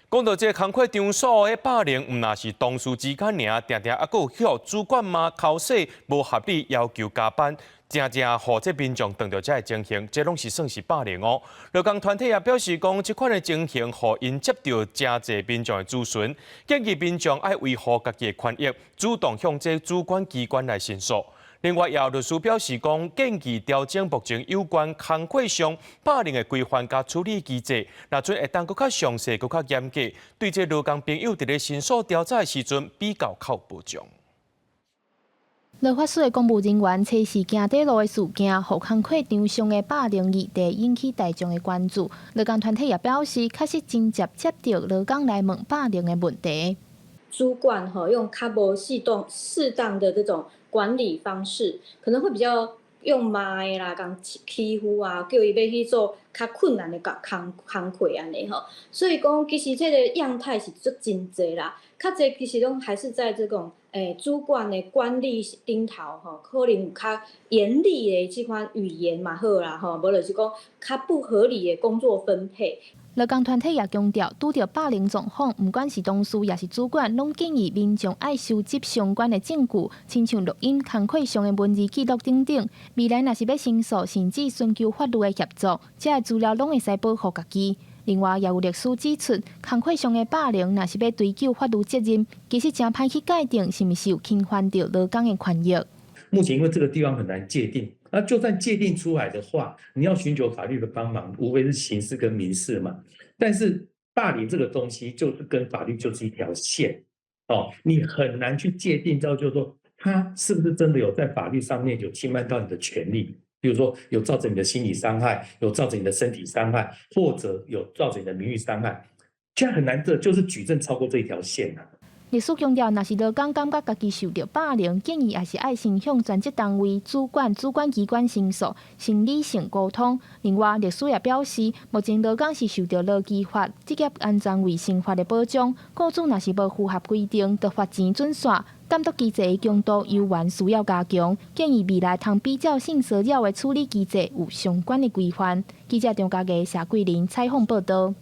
講到這個工課場所的霸凌，毋但是同事之間爾，定定猶閣有予主管嘛剾洗無合理要求加班，誠濟予這民眾碰著這个情形，這攏是算是霸凌哦。勞工團體也表示講，這款的情形予𪜶接著誠濟民眾的諮詢，建議民眾愛維護家己的權益，主動向這主管機關來申訴。另外，也有律師表示講，建議調整目前有關工課上霸凌的規範佮處理機制，若準會當閣較詳細、閣較嚴格，對這勞工朋友佇咧申訴調查的時陣比較較有保障。勞法署的公務人員測試行短路的事件，予工課場上的霸凌議題引起大眾的關注。勞工團體也表示，確實真濟接著勞工來問霸凌的問題。主管吼用較無適當適當的這種管理方式，可能會比較用罵的啦，共欺負啊，叫伊欲去做較困難的工課按呢吼。所以講，其實這个樣態是足真濟啦，較濟其實攏還是在這種主管的管理頂頭吼，可能有較嚴厲的這款語言嘛好啦吼，無就是講較不合理的工作分配。勞工團體也強調，拄著霸凌狀況，毋管是同事抑是主管，攏建議民眾愛收集相關的證據，親像錄音、工課上的文字記錄等等。未來若是欲申訴，甚至尋求法律的協助，這个資料攏會使保護家己。另外，也有律師指出，工課上的霸凌，若是欲追究法律責任，其實誠歹去界定是毋是有侵犯著勞工的權益。目前因為這個地方很難界定，那就算界定出來的話，你要尋求法律的幫忙，無非是刑事跟民事嘛。但是霸凌這個東西，就是跟法律就是一條線，哦，你很難去界定到，就是說他是不是真的有在法律上面有侵犯到你的權利，比如說有造成你的心理傷害，有造成你的身體傷害，或者有造成你的名譽傷害，這樣很難，這就是舉證超過這一條線啊。律師強調，若是勞工感覺家己受著霸凌，建議也是愛先向專責單位、主管、主管機關申訴，先理性溝通。另外，律師也表示，目前勞工是受著勞基法、職業安全衛生法的保障，雇主若是無符合規定，著罰錢準煞。監督機制的強度猶原需要加強，建議未來通比照性騷擾的處理機制有相關的規範。記者張家傑、謝桂林採訪報道。